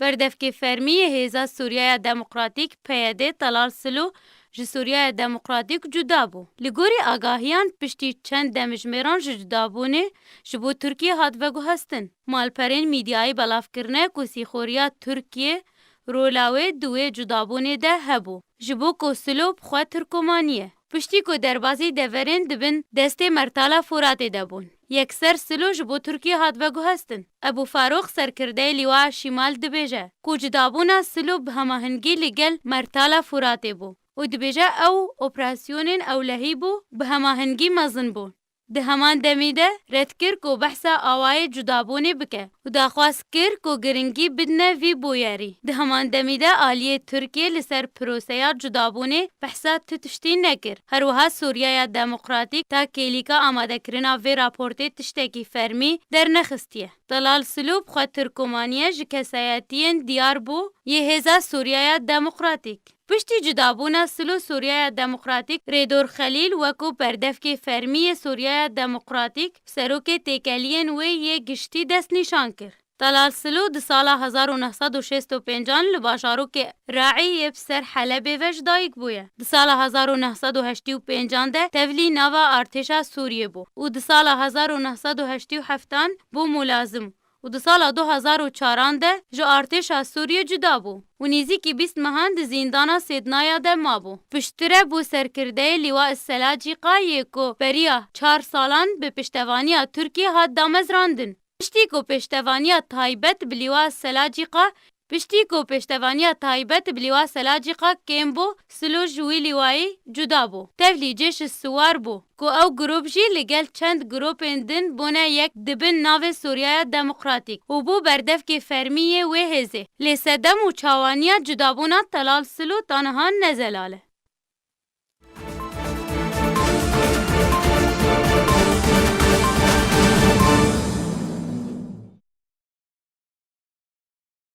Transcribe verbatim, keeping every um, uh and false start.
Berdevkê fermî yê Hêza Sûriyaya Demokratîk, P Y D, Telal Silo ji Sûriyaya Demokratîk cuda bû. Li gorî agahiyan, piştî çend demjimêran ji cudabûnê ji bo Tirkiye hat veguhestin. Malperên mîdyayî belav kirine ku sîxoriya Tirkiye rola wê di wê cudabûnê de hebû, ji bo ku Silo bi xwe Tirkomaniye. Piştî ku derbazî deverên di bin destê Mertala Furatê de bûn, yekser Silo ji bo Tirkiye hat veguhestin. Ebû Farûq, serkirdeyê Lîwaya Şîmal, dibêje ku cudabûna Silo bi hemahingî li gel Mertala Furatê bû û dibêje ew operasyonên ewlehî bû, bi hemahingî mezin bûn. Di heman demî de red kir ku behsa awayê cudabûnê bike û daxwaz kir ku giringî bidine vî bûyerî. Di heman demî de aliyê Tirkiyê li ser proseya cudabûnê behsa tu tiştî nekir. Her wiha Sûriyaya Demokratîk ta kêlîka amadekirina vê raportê tiştekî fermî dernexistiye. Delal Silo bi xwe Tirkomaniye ji kesayetiyên diyar bû yê Hêza Sûriyaya Demokratîk. Piştî cudabûna Silo Sûriyaya Demokratîk, Rêdor Xelîl wekû berdevkê fermî yê Sûriyaya Demokratîk, serokê têkeliyên wê yê giştî destnîşan kir. Delal Silo di sala hezar û neh sed û şêst û pêncan li bajarokê Raî yê bi ser Helebê ve ji dayik bûye. Di sala hezar û neh sed û heştê û pêncan de tevlî nava artêşa Sûriyê bû û di sala hezar û neh sed û heştê û heftan bû mulazim û di sala du hezar û çaran de ji artêşa Sûriyê cuda bû û nêzîkî bîst mehan di zîndana Sêdnaya de mabû. Piştre bû serkirdeyê Lîwa Selacîqa yê ku beriya çar salan bi piştevaniya Tirkiyê hat damezrandin. Piştî ku pêştevaniya taybet bi Lîwa Selacîqa, piştî ku pêştevaniya taybet bi Lîwa Selacîqa kêm bû, Silo ji wî lîwayî cuda bû. Tevlî cêşi siwar bû ku ew grûp jî li gel çend grûpên din bûne yek di bin navê Sûriyaya Demokratîk û bû berdevkê fermî yê wê hêzê. Lê sedem û çawaniya cudabûna Telal Silo ta niha ne zelal e.